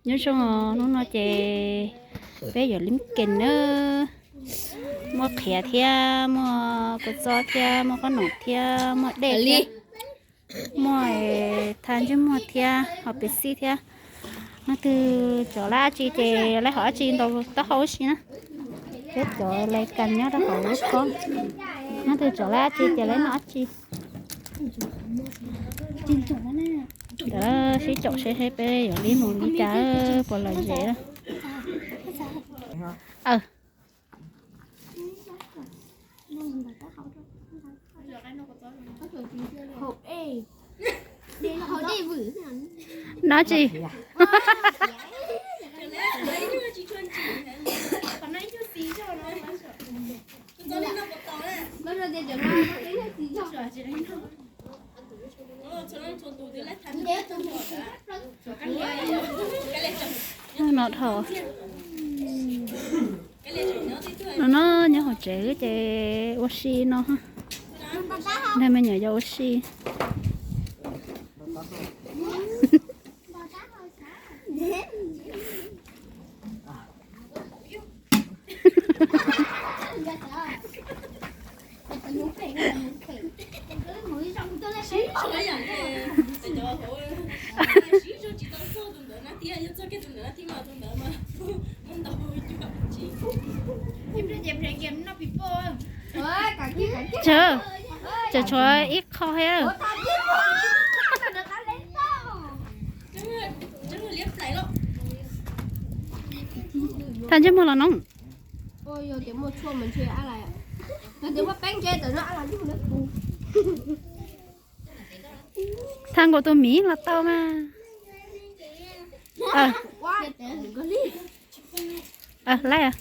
Nyob zoo, hnub no ces peb yuav li kem na, muaj qhiav thiab, muaj kua txob thiab, muaj qhob noom thiab, muaj dej thiab, muaj thaj ntsej muag thiab, ho pes xij thiab. Leej twg txawm lab dab tsi ces lawv hom dab tsi ntaus taub hau ua si na. Peb cov lais kas nyob rau hauv lub kob, leej twg txawm lab dab tsi ces lawv noj dab tsi. Ntawd sib caum seb peb yuav li mus li cas puas lom zem. Noj dab tsi? No dhau. No no nyob hauv tsev ces ua si no. Nrog me nyuam yaus ua si. Tsawg, tsawg tshuav ib qho thiab. Thaj ntsej muag los no. Thaj nkaus tus miv los tau mas. Laib.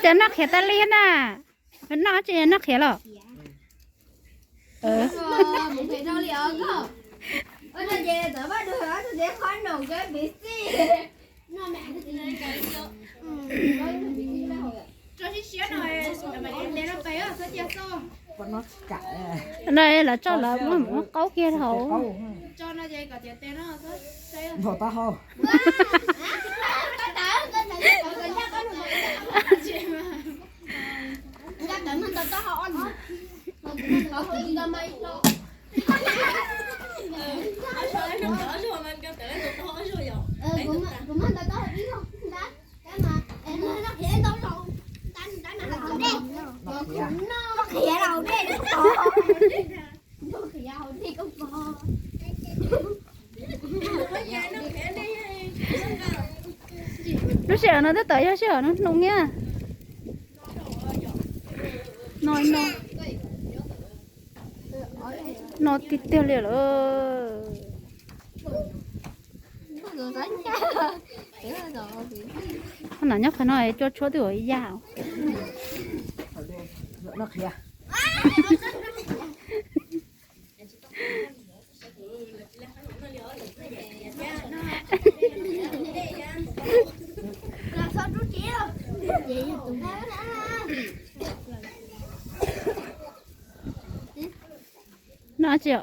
Ces noj qhiav tas li na. Noj tsis noj qhiav los? No lawv tso lawv muab qaub kiag hauv. Lub sij hawm no tab tom yog sij hawm no hnub niaj no no no tiag tiag li lawm. Nam nyob qhov no cua tshuab twb ua ib yam. No tsis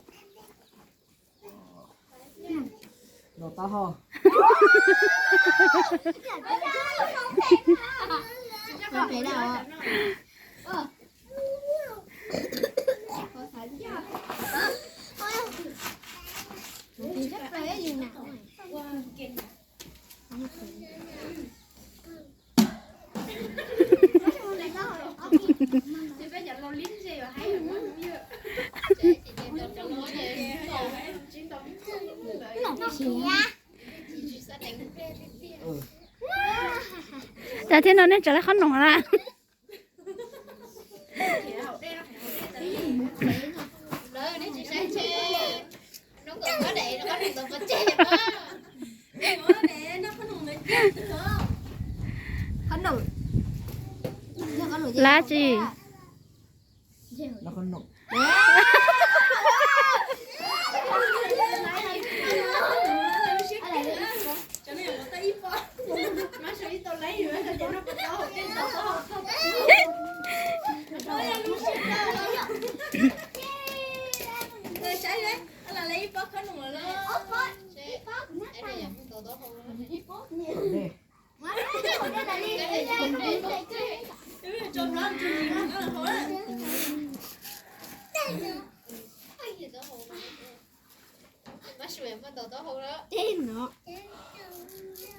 Cas thiab no nej tseem lawv qhob noom na? Lab tsi?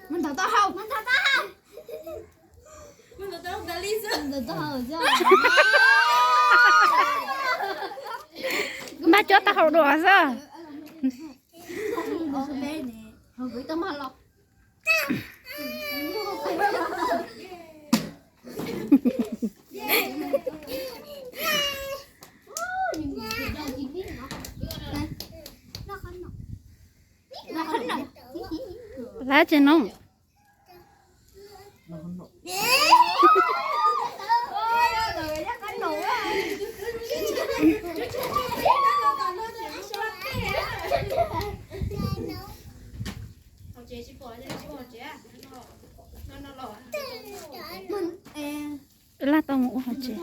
Mus ntaus taub hau, mus ntaus taub hau. Mus ntaus taub hau tas li xwb. Mus ntaus taub hau xwb. Npaj cuab taub hau dua xwb. Lab tsi no? Laj tau mus ua hauv tsev.